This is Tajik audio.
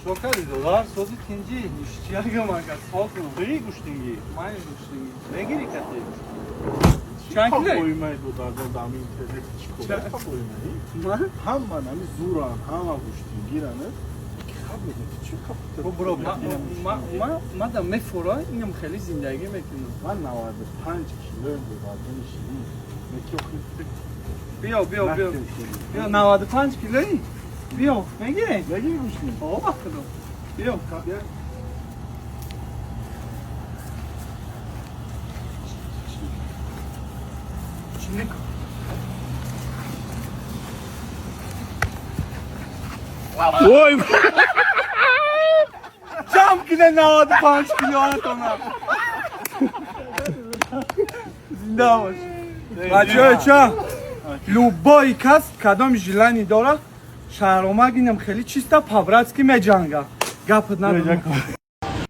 Чо кардӣ, додар? Сози, тинҷӣ? Ништяк ам, ака, созм. Бигӣ, гӯштингӣ. Ман гӯштингӣ. Мегирӣ кати? Чанд кило? Қоимаи додарҷон, дар интернет чӣ кор қоимаи? Ман? Ҳама нами зуран, ҳама гӯштингиран. Чӣ? Бро. Ма да мефура, инам хеле зиндагӣ мекунам. Ман 95 килоем, додарҷони ширин. Неки охир. Биё, биё, биё. Биё, 95 килои? Биё, мегирӣ? Мегири гӯштин? О, ба худо. Биё. Биё. Чилик. Ой! Ҷамъ кине 95 килоатона. Зинда бош. Бачаҳо, ча? Любой кас кадом желание дора, шаҳромак инам хеле чиста, по-братски меҷанга. Гапат надорам.